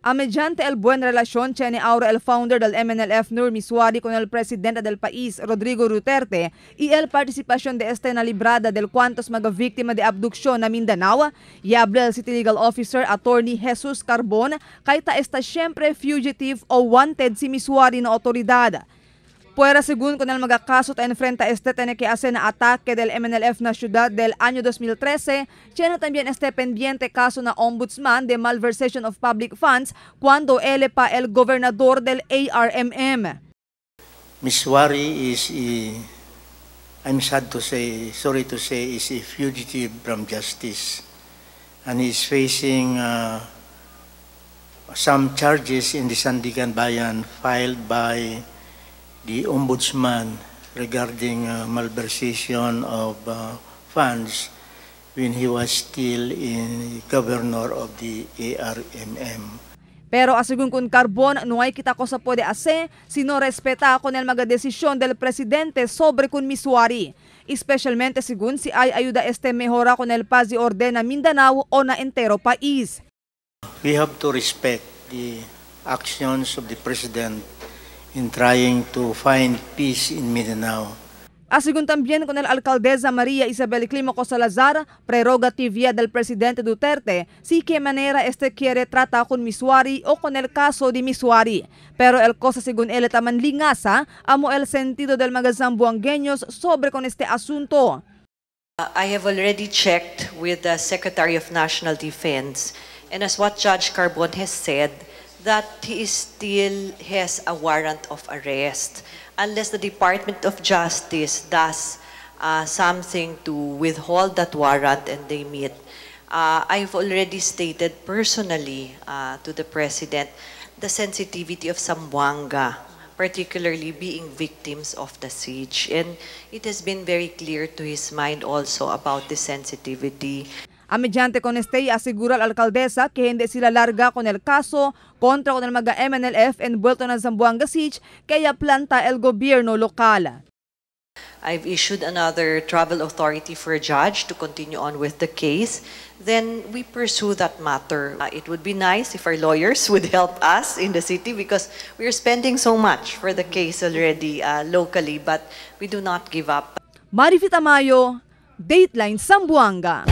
A mediante el buen relación tiene ahora el founder del MNLF Nur Misuari con el presidente del país Rodrigo Duterte y el participación de este na librada del cuantos mga víctima de abducción na Mindanao, y habla el City Legal Officer Attorney Jesus Carbon kayta está siempre fugitive o wanted si Misuari na autoridad. Puera según con el mga caso ta enfrenta este tiene que hacer na ataque del MNLF na ciudad del año 2013, tiene también este pendiente caso na ombudsman de malversation of public funds cuando él pa el gobernador del ARMM. Misuari is a, I'm sad to say, sorry to say, is a fugitive from justice, and he is facing some charges in the Sandiganbayan filed by the ombudsman regarding malversation of funds when he was still in governor of the ARMM. Pero asegun con Carbon, no hay kita cosa puede hacer si no respeta con el mga desisyon del presidente sobre con Misuari. Especialmente según si hay ayuda este mejora con el paz y orden na Mindanao o na entero país. We have to respect the actions of the president in trying to find peace in Mindanao. Asegun también con el alcaldesa María Isabel Clímaco Salazar, prerrogativa del presidente Duterte, si qué manera este quiere tratar con Misuari o con el caso de Misuari. Pero el cosa según él taman lingasa, amo el sentido del mga zamboangueños sobre con este asunto. I have already checked with the Secretary of National Defense, and as what Judge Carbon has said, that he is still has a warrant of arrest unless the Department of Justice does something to withhold that warrant and they meet. I've already stated personally to the President the sensitivity of Zamboanga, particularly being victims of the siege. And it has been very clear to his mind also about the sensitivity. A mediante con este asegura la alcaldesa que hindi sila larga con el caso contra con el mga MNLF envuelto na Zamboanga Siege kaya planta el gobierno lokal. I've issued another travel authority for a judge to continue on with the case. Then we pursue that matter. It would be nice if our lawyers would help us in the city because we are spending so much for the case already locally, but we do not give up. Marifita Mayo, Dateline Zamboanga.